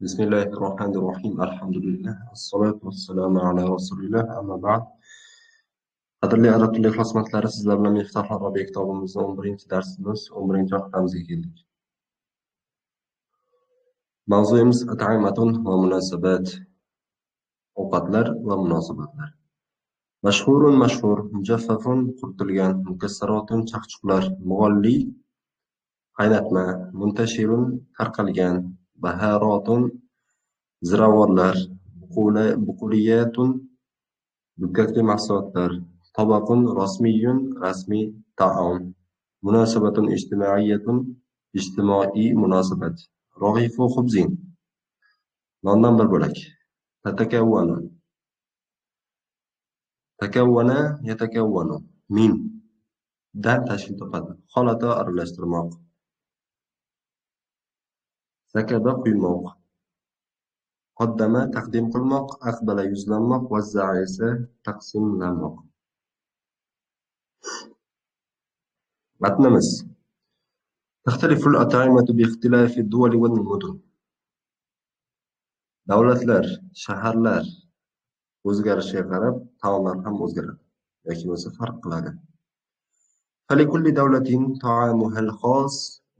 Bismillahirrohmanirrohim. Alhamdulillah. Assalatu vassalamu ala rasulillah. Amma ba'd. Qadrli arab tili ixlosmandlari, sizlar bilan Miftahul Arabiya kitobimizning 11-darsimiz, 11-haftamizga keldik. Mavzuyimiz at'imatun va munosabat. Ovqatlar va munosabatlar. Mashhurun mashhur, mujaffafun quritilgan, mukassaratun chaqchuqlar, mug'alli qaynatma, muntashirun tarqalgan, baharotun ziravorlar, buquliyatun dukkakli mahsulotlar, tabaqun rasmiyyun rasmiy taom, munosabatun ijtimoiyatun ijtimoiy munosabat, rag'ifu xubzin nondan bir bo'lak, tatakavvanu takavvana yatakavvanu min dan tashkil topadi, xolata aralashtirmoq, sakaba quymoq, qaddama taqdim qilmoq, aqbala yuzlanmoq, vazza'a esa taqsimlamoq. Matnimiz: Taxtaliful at'imatu bi ixtilafi duwali wal mudun. Davlatlar, shaharlar o'zgarishiga qarab taomlar ham o'zgaradi yoki bo'lmasa farq qiladi. Falikulli davlatin ta'amuha al-xos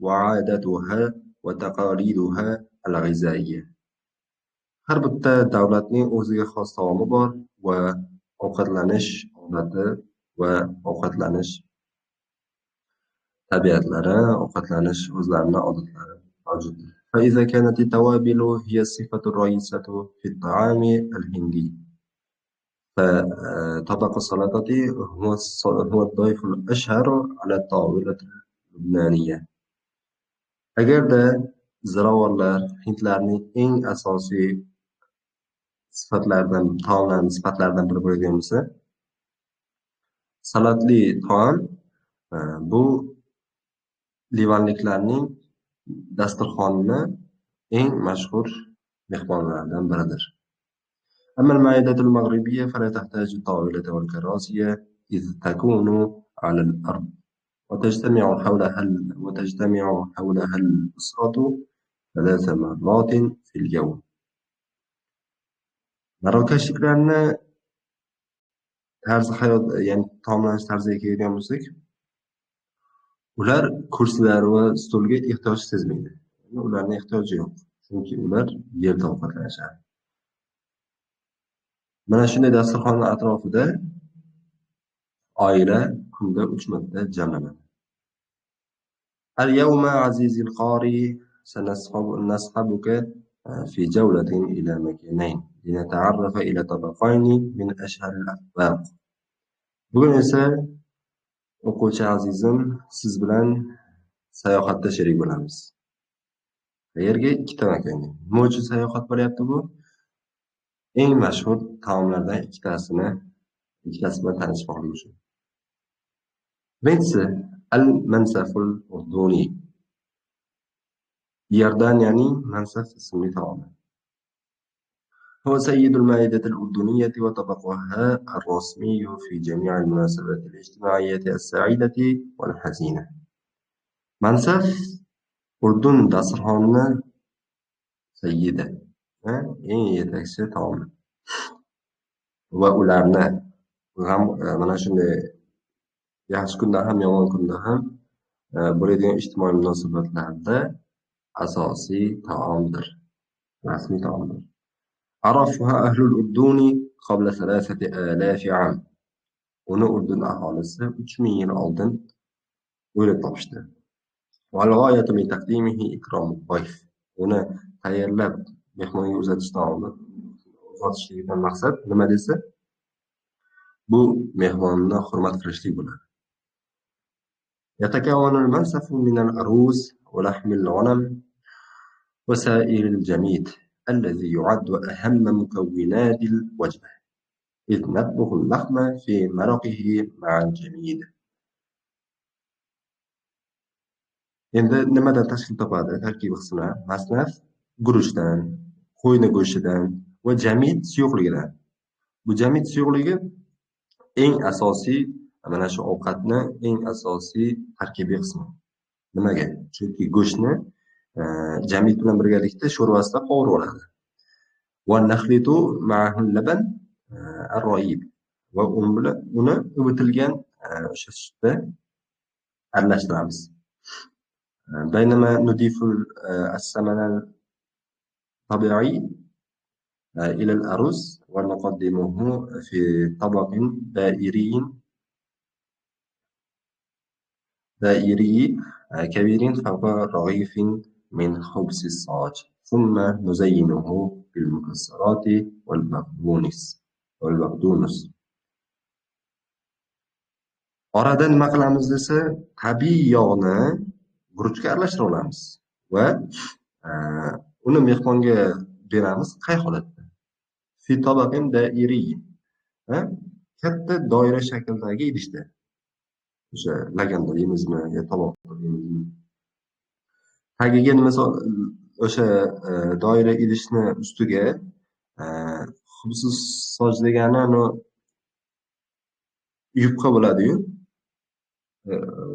va 'adatuha va taqaliduha al-g'izaiya. Har bitta davlatning o'ziga xos taomi bor va ovqatlanish odati va ovqatlanish tabiatlari, ovqatlanish o'zlarini odatlari mavjuddir. فإذا كانت التوابل هي الصفة الرئيسة في الطعام الهندي فطبق السلطة هو الضيف الأشهر على الطاولة اللبنانية. Agarda ziravorlar hindlarning eng asosiy sifatlaridan, taomlarning sifatlaridan biri bo'ladigan bo'lsa, salatli taom bu livanliklarning dasturxonini eng mashhur mehmonlaridan biridir. أما المائدة المغربية فلا تحتاج الطاولة والكراسي إذ تكون على الأرض وتجتمع حولها الأسرة 3 مرات في اليوم. Marokashliklarni tarzi hayot, ya'ni taomlanish tarziga kelgan bo'lsak, ular kursilar va stulga ehtiyoj sezmaydi. Ularning ehtiyoji yo'q, chunki ular yerda ovqatlanishadi. Mana shunday dasturxonning atrofida oila kunda 3 marta jamlanadi. Al-yawma azizil qori sanashabuka fi jawlatin ila makanayn linata'arrafa ila tabaqayni min ashharil atbaq. Bugun esa o'quvchi azizim, siz bilan sayohatda sherik bo'lamiz. Qayerga? Ikkita makonga. Nima uchun sayohat bo'lyapti bu? Eng mashhur taomlardan ikkitasi bilan tanishmoqlik uchun. Birinchisi al-mansaful urduniy. Iordaniyaning mansaf ismli taomi. هو سيد المائدة الأردنية وطبقها الرسمي في جميع المناسبات الاجتماعية السعيدة والحزينة. Mansaf Urdun dasturxonini sayyidi, eng yetakchi taomi va ularni g'am, mana shunday yaxshi kunda ham yomon kunda ham bo'ladigan ijtimoiy munosabatlarda asosiy taomdir, rasmiy taomdir. Arafuha ahlul Urduni qabla 3000 am. Uni Urdun aholisi 3000 yil oldin o'ylab topishdi. Wal g'oyatu min taqdimihi ikramud dayf. Uni tayyorlab mehmonga uzatish taomi, uzatishlikdan maqsad nima desa, bu mehmonni hurmat qilishlik bo'ladi. Yatakawwanul mansafu minal aruz wa lahmil g'anam wa sa'iril jamid الذي يعد أهم مكونات الوجبة إذ نطبخ اللحم في مرقه مع الجميد. Endi nimadan tashkil topadi tarkibiy qismi? Masnaf guruchdan, qo'yni go'shtidan va jamid suyuqligidan. Bu jamid suyuqligi eng asosiy, mana shu ovqatni eng asosiy tarkibiy qismi. Nimaga? Chunki go'shtni Jamid bilan birgalikda sho'rvasida qovurib oladi. Va nakhlitu ma'ahu laban ar-royib va uni ivitilgan o'sha sutda aralashtiramiz. Baynama nudiful as-samana al-tabi'iy ila al-aruz va nuqaddimuhu fi tabaqin da'iriy kabirin fawqa raghifin min khubzi as-saj thumma nuzayyinuhu bil mukassarati wal baqdunus. Orada nima qilamiz desa, tabiiy yog'ni guruchga aralashtirib olamiz va uni mehmonga beramiz. Qay holatda? Fi tabaqin da'iriy, katta doira shaklidagi idishda. O'sha laganda deymizmi yo toboqda deymizmi? Tagiga nima o'sha doira idishni ustiga xubsiz soj degani anu yupqa bo'ladi-yu.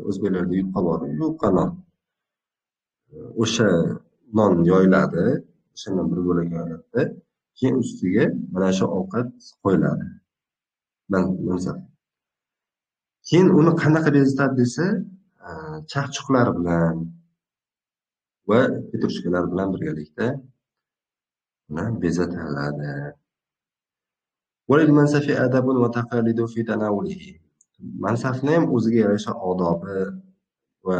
O'zbeklarda yupqa bor, yupqa non. O'sha non yoyiladi, o'shandan bir bo'lak yoyiladi. Keyin ustiga mana shu ovqat qo'yiladi. Mansab. Keyin uni qanaqa bezatadi desa, chaqchuqlar bilan va petrushkalar bilan birgalikda uni bezatiladi. Walil mansafi adabun va taqalidu fi tanawulihi. Mansafni ham o'ziga yarasha odobi va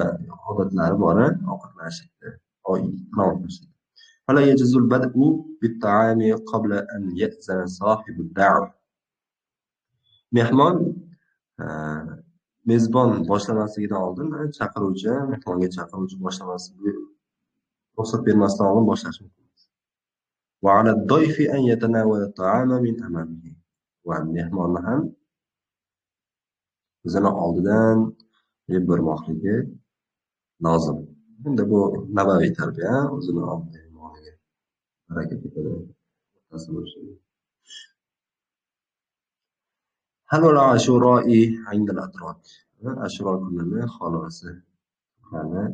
odatlari bor, ovqatlanishda, taom qilishda. Fala yajuzul bad'u bit-ta'ami qabla an ya'zana sahibud da'wa. Mehmon mezbon boshlamasligidan oldin chaqiruvchi, mehmonga chaqiruvchi boshlamasligi, ruxsat bermasdan oldin boshlashi mumkin. Va ala ad-dayfi an yatanawala at-ta'ama min amamihi. Va mehmonni ham o'zini oldidan yeb bormoqligi lozim. Endi bu nabaviy tarbiya, o'zini oldidan yemoqligi baraka ketadi. Halol Ashura'i 'inda al-atrok. Ashura kunini xolasi ularni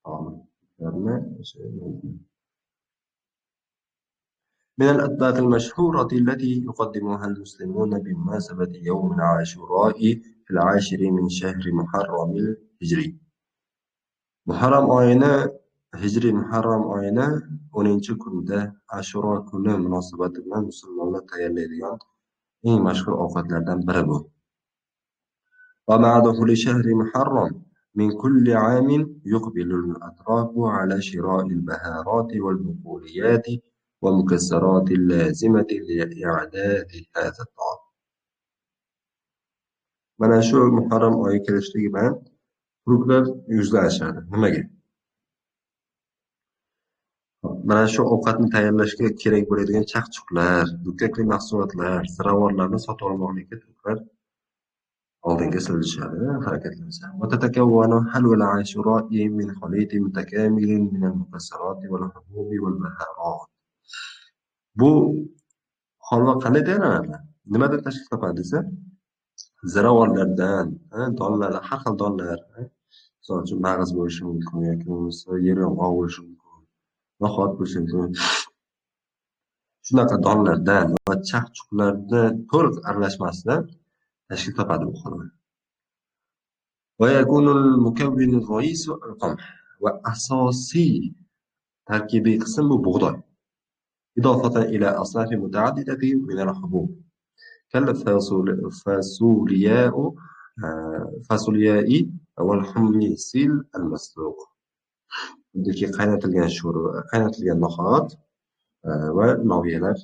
taomlarni o'sha من الأطباق المشهورة التي يقدمها المسلمون بمناسبة يوم العاشوراء في العاشر من شهر محرم الهجري. Muharram oyini, Hijriy Muharram oyini 10-kunda Ashura kuni munosabati bilan musulmonlar tayyorlaydigan eng mashhur ovqatlardan biri bu. Va ma'a dukhuli shahri Muharram min kulli 'amin yuqbilu al-atraku 'ala shira'i al-baharati wal-buquliyati va mukassarati al-lazimati li'a'dadi hadha at-ta'am. Mana shu Muharram oyi kirishligi bilan turklar yuzlanishadi. Nimaga? Mana shu ovqatni tayyorlashga kerak bo'ladigan chaqchuqlar, dukkakli mahsulotlar, ziravorlarni sotib olmoqlikka turklar oldinga siljishadi, harakatlanishadi. Va tatakawwanu halwal ashura'i min khalitin mutakamilin min al-mukassarati wal hububi wal baharat. Bu holva qanday tayyorlanadi? Nimadan tashkil topadi desa, ziravorlardan, donlar, har xil donlar, misol uchun mag'iz bo'lishi mumkin yoki bo'lmasa yer yong'oq bo'lishi mumkin, noxot bo'lishi mumkin. Shunaqa donlardan va chaqchuqlarni to'liq aralashmasidan tashkil topadi bu holva. Va yakunul mukawwinur ra'isu al-qamh. Va asosiy tarkibiy qism bu bug'doy. إضافة إلى أصناف متعددة من الحبوب كالفاصولياء والحمص المسلوق. Buradagi qaynatilgan sho'rva, qaynatilgan noxot va noviyalar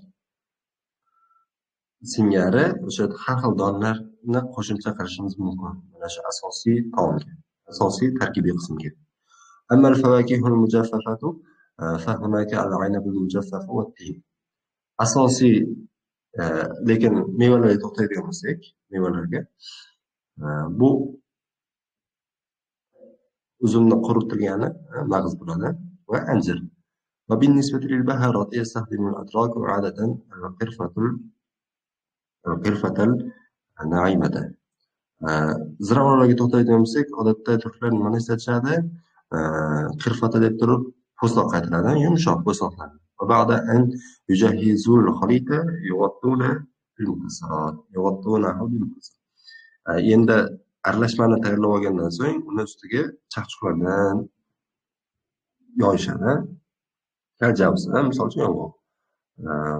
singari o'sha har xil donlarni qo'shimcha qilishimiz mumkin. Mana shu asosiy taomga, asosiy tarkibiy qismga. Amma al-fawakihul mujaffafatu fahunaka al-'inabul mujaffafu wat-tin. Asosiy lekin mevalarga to'xtaydigan bo'lsak, mevalarga bu uzumni quritilgani mag'iz bo'ladi va anjir. Va bin-nisbati lil-baharati yastaxdimu al-atraku 'adatan al-qirfatal na'imata. Ziravorlarga to'xtaydigan bo'lsak, odatda turklar nimani ishlatishadi? Qirfata deb turib Po'stloq qaytalardan, yumshoq po'stloqlarni. Va ba'da an yujahhizul khalita yug'attuna bil mukassarat, yug'attunahu bil mukassarat. Endi aralashmani tayyorlab olgandan so'ng uni ustiga chaqchuqlardan yoyishadi. Javz, misol uchun yong'oq.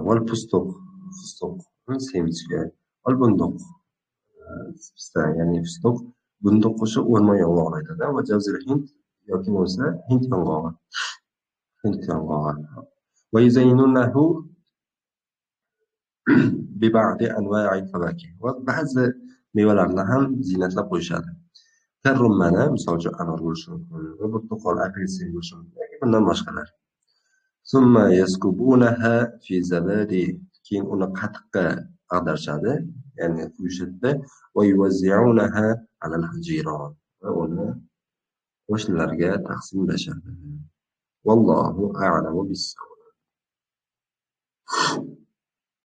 Val fustuq, fustuq, semizga, val bunduq, pista, ya'ni fustuq, bunduq o'sha o'rmon yong'og'ini aytadi va javzil hind yoki bo'lmasa hind yong'og'i. Hind yong'og'i. Va yuzayyinunahu bi ba'di anva'i fawakih. Va ba'zi mevalarni ham ziynatlab qo'yishadi. Karrummana, misol uchun anor bo'lishi mumkin va burtuqol, apelsin bo'lishi mumkin yoki bundan boshqalar. Summa yaskubunaha fi zabadi. Keyin uni qatiqqa ag'darishadi, ya'ni quyishadi va yuvazzi'unaha alal jiron va uni qo'shnilarga taqsimlashadi. Vallohu a'lamu bis-savob.